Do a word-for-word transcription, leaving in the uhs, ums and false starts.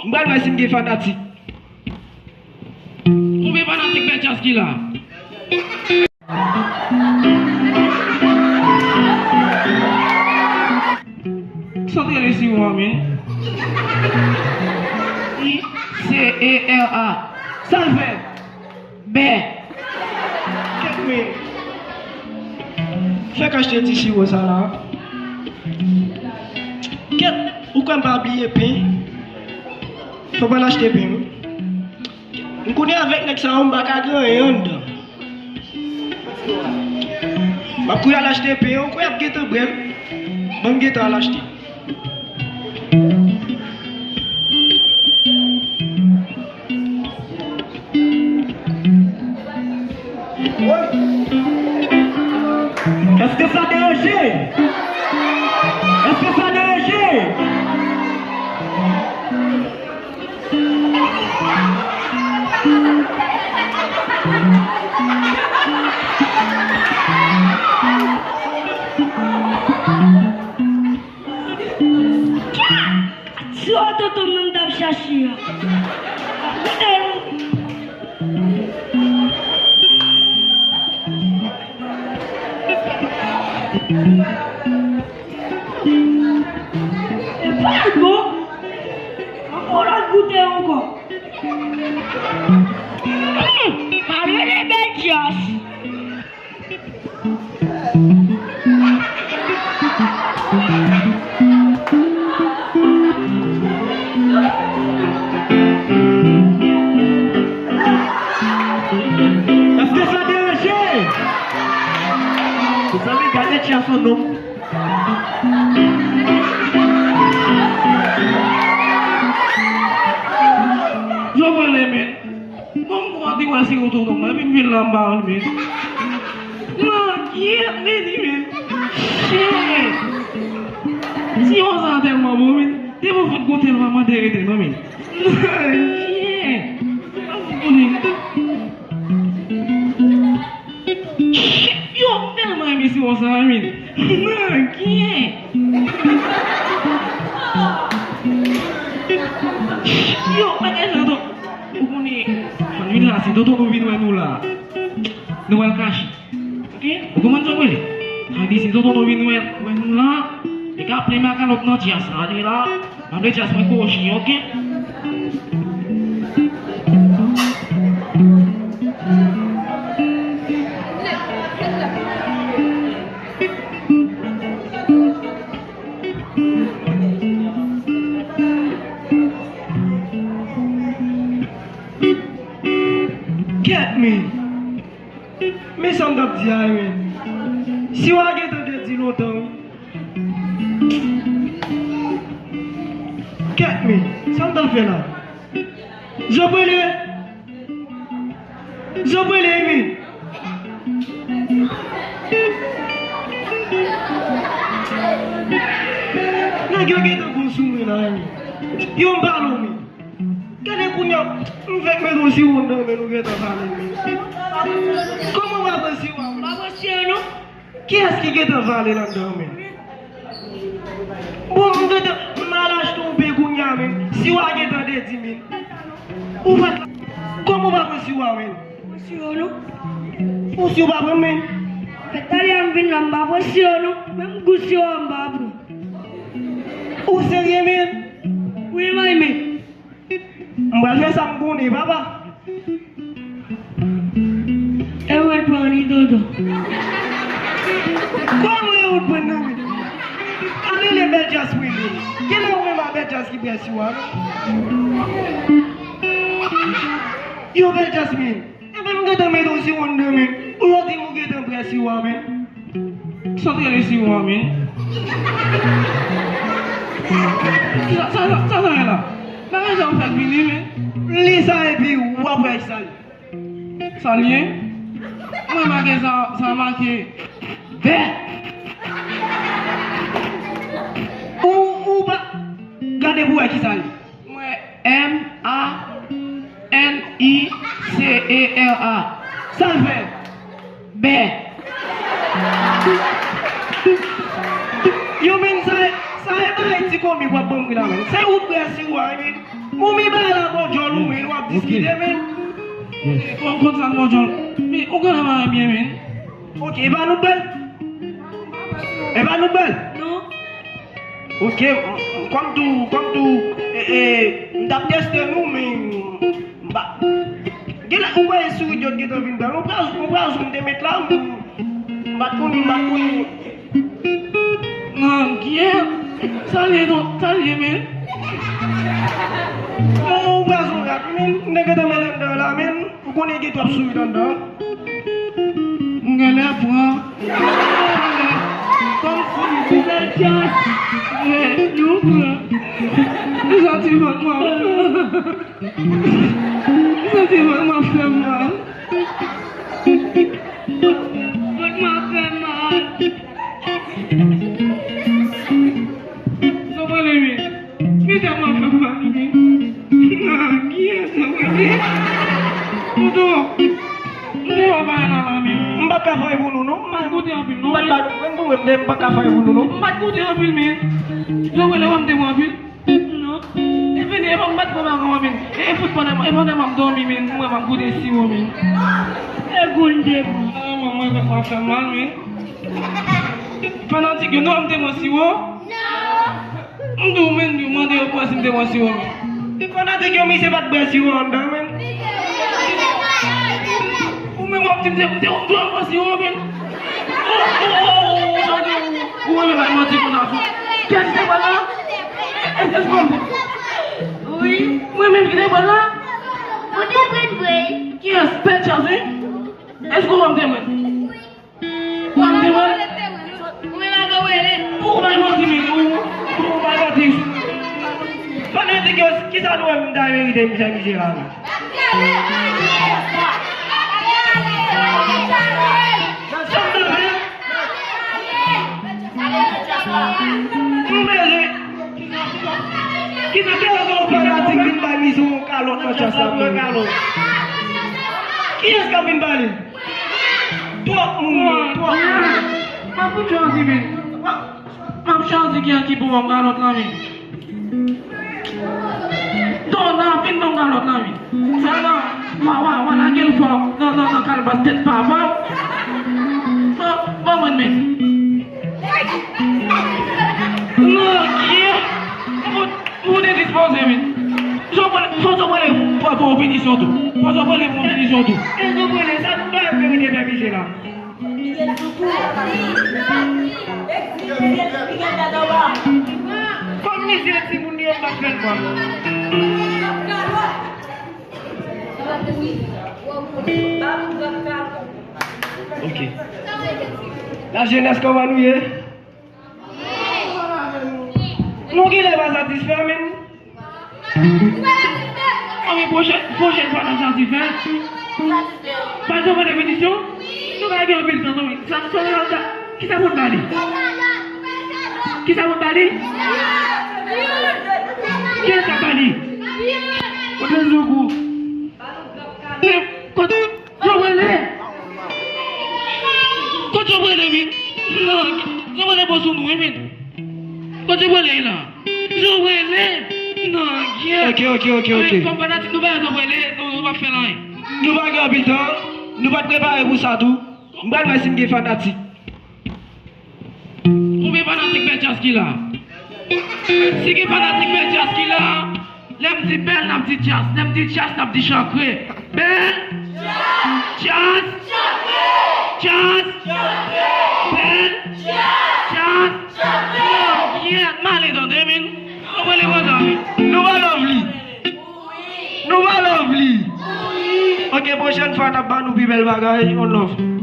M pral wè si m gen fanatik. Konbyen fanatik Bèl Djaz ki la? Sa w te rele siwo a, men? I C E R A. Sa l fè? Bè. Kèt, men. Fèk achte ti siwo sa la. Kèt, ou kwè m pa bliye pen? Fò m al achte pen, wi. M konnen avèk nèg sa yo, m pa ka gen anyen anndan. M ap kouri al achte pen, ou kwè y ap gentan bwè l? Ban m gentan al achte. Èske sa deranje? Èske sa deranje? Siwo tonton m nan m t ap chache a. E pa l bon. Ankò l ap goute ankò. Hmm, pa rele Bèl Djaz. Èske sa deranje? Mezanmi, gade Djaz sou nou. Yo vole, men. Bon, m konn te wè se yon tonton mwen, epi m vin la m pa wè l, men. Nan, kiyès, men, li, men? Chen! Siwo sa tèlman bon, men. Depi w fin goute l, w ap mande rete, non, men. Nan, chen! Yo, m tèlman renmen siwo sa a, men. Nan, gen. Yo, bagay sa, tonton. Ou konnen, fò n vin la, si tonton nou vin wè nou la. Nou pral kache. Oke? Ou konprann sa m rele? Sa vle di, si tonton nou vin wè, wè nou la, li ka plen makalòt nan Djaz la, li la. Mande Djaz mwen kochi, oke? Kèt, men. Men sa m t ap di a, men. Siwo a gentan te di lontan, wi. Kèt, men. Sa m t ap fè la? Zobrele! Zobrele, men. Nèg yo gentan bon sou mwen la, men. Yo m pale w, men. Gade kounye a, m fèk mete yon siwo anndan, men nou gentan pale, men. Kòman w ap pran siwo a, men? Pa pran siwo, non. Kiyès ki gentan vale l anndan, men? Bon, m gentan, m al achte yon pen kounye a, men. Siwo a gentan dèdi, men. Ou pa, kòman w pa pran siwo a, men? Pran siwo, non. Ou si w pa pran, men? Fèt talè a m vin la, m pa pran siwo, non. Menm gout siwo a, m pa pran. Ou serye, men? Wi, mwen, men. M pral fè sa m konnen, papa. E mwen pran li, tonton. Kòman e ou pran nan men? Ale le Bèl Djaz pou li. Genlè ou menm a Bèl Djaz ki bwè siwo a, non? Yo, Bèl Djaz, men. Enben, m gentan mete w siwo anndan, men. Ou yo di m ou gentan bwè siwo a, men. Sa w te rele siwo a, men? Sa, sa, sa, sa w ye la? Bagay sa w fèk vini, men. Li sa epi w ap wè sa l ye. Sa l ye? Mwen make sa, sa make vè. Ou, ou pa gade pou wè ki sa l ye. Mwen M A N I C E R A. Sa l fè? Bè. Yo, men, sa, sa e bagay ti komik w ap ban m ri la, men. Se ou k bwè siwo a, men. Ou mi bay la bon djòl ou, men w ap diskite, men. Yes. Ou konn sa l bon djòl. Men, ou konn la byen, men. Ok, e pa nou bèl. E pa nou bèl. Non. Ok, m, m, kòm tou, kòm tou, e, e, m t ap teste nou, men m pa. Genlè, ou wè sourit yo t gentan vin bèl. Ou pral, ou pral jwenn de mèt la, m, m pa t konnen, m pa t konnen. Nan, kiyès? Sa l ye non, sa l ye, men? Ou, ou pral jwenn rat, men, nèg gentan mele anndan la, men. Ou konnen gen twòp sourit anndan. M genlè pran. Kòm si m ti bèl chans. Men, nou pran. Santiman mwen. Santiman mwen fè m mal. Santiman fè m mal. Sa w pale, men? Mesye ap fè m mal, wi. Ah, kiyès sa, wi? Tonton, m te wè w pa nan la, men. M pa ka fè pou nou, non. M pa koute anpil, non. M pa ka, mwen tou, mwen, m pa ka fè pou nou, non. M pa koute anpil, men. Yo, wè, lè w m te wè anpil. Non. E vini, e ban m bat kòman, kòman, men. E fout pandan, e pandan m ap dòmi, men. Mwen, m ap goute siwo, men. E goul de. Ah, mwen, mwen, mwen, fè m mal, men. Fanatik yo, non, m te pran siwo. Non. M di w, men, m di w, mande yo pou wè si m te pran siwo, men. Fanatik yo, misye pa t bwè siwo anndan, men. Ou menm w ap di m se, m te, m te pran siwo, men. Oh, oh, oh, oh, oh, ou menm bay manti konsa. Kiyès ki te pran la? Èske se mwen? Wi. Mwen menm ki te pran la? Ou te pran vre. Kiyès? Bèl chans, wi. Èske w ap te mwen? Ou ap di mwen? Ou menm avè w rele. Ou bay manti, men. Ou, ou bay manti. Fanatik yo, kisa nou wè m ta merite misye, misye la, men? Sa m ta fè? M bezwen. Kisa, kisa fanatik vin bay misye yon kalòt nan chans la, men? Kiyès k ap vin pale? Twòp moun, twòp moun. M ap fout chwazi, men. M ap chwazi ki, ki pou ban m kalòt la, men. Dona, vin ban m kalòt la, men. Sa la, wa, wa, wa, lage l fò. Nan, nan, nan, kalbas tèt papa w. Ban, ban mwen, men. Non, kiyè? Ou te dispoze, men. Fò w pale, fò w pale pou, pou yon pinisyon tou. Fò w pale pou yon pinisyon tou. E nou pale sa, nou pa merite fè misye la. Kòm misye timoun li, yo pa fè l mal. Ok. Lajenès, kòman nou ye? Nou genlè pa satisfè, men. Anben, pwochèn, pwochèn fwa n ap satisfè. Pa janm repetisyon. Nou pa gen anpil tan, non, men. Sa, sa, sa, sa, kisa pou n ba li? Kisa pou n ba li? Kiyès k ap ba li? Kote Zougou? Kote? Jobrele! Kot Jobrele, men? Non, Jobrele bon sou nou, wi, men. Kot Jobrele la? Jobrele! Non, yeah. Ok, ok, ok, ok. Fòm fanatik nou pa Jobrele, nou, nou pa fè l anyen. Nou pa gen anpil tan, nou pa t prepare pou sa tou. M pral wè si m gen fanatik. Konbyen fanatik Bèl Djaz ki la? Si gen fanatik Bèl Djaz ki la, lè m di bèl, n ap di djaz. Lè m di djaz, n ap di chankre. Bèl djaz. Djaz. Bèl djaz. Yèt, m ale tande, men. Konprann li konsa, men. Nou pa love li. Nou pa love li. Ok, pwochèn fwa, n ap ba nou pi bèl bagay. On love.